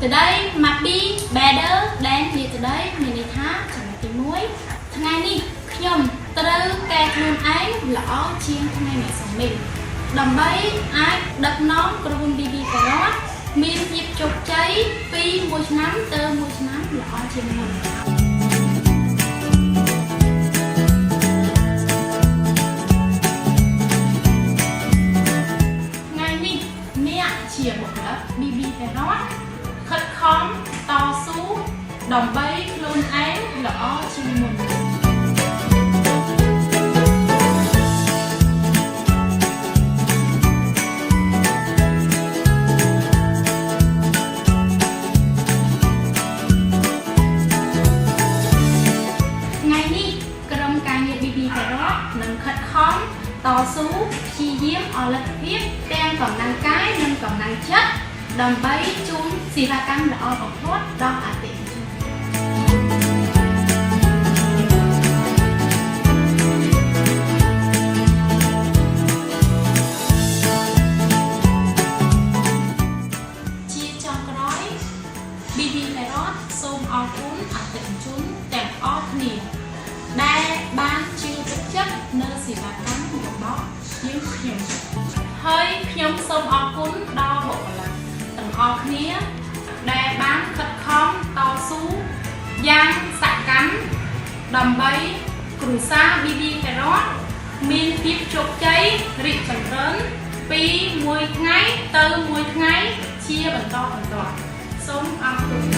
Today must be better than yesterday មានន័យថាចំណុចទី1ថ្ងៃនេះខ្ញុំត្រូវកែខ្លួនឯងល្អជាងថ្ងៃម្សិលមិញដើម្បីអាចដឹកនាំក្រុមហ៊ុន BB Parrot មានភាពជោគជ័យពីមួយឆ្នាំទៅមួយឆ្នាំល្អជាងមុន ថ្ងៃនេះអ្នកជាបុគ្គលិក BB Parrot ខិតខំតស៊ូដើម្បីខ្លួនឯងល្អជាងមុន ថ្ងៃនេះក្រុមការងារ BB Parrot នឹងខិតខំតស៊ូព្យាយាមអស់លទ្ធភាពទាំងកម្លាំងកាយនិងកម្លាំងចិត្តដើម្បីជូនសេវាកម្មល្អបំផុតដល់អតិថិជន ជាចុងក្រោយ BB Parrot សូមអរគុណអតិថិជនទាំងអស់គ្នាដែលបានជឿទុកចិត្តនៅសេវាកម្មរបស់យើងខ្ញុំហើយខ្ញុំសូមអរគុណដល់បុគ្គលិកទាំងអស់គ្នាដែលបានខិតខំតស៊ូយ៉ាងសកម្មដើម្បីគ្រួសារ BB Parrot មានភាពជោគជ័យរីកចម្រើនពីមួយថ្ងៃទៅមួយថ្ងៃជាបន្តបន្ទាប់សូមអរគុណ។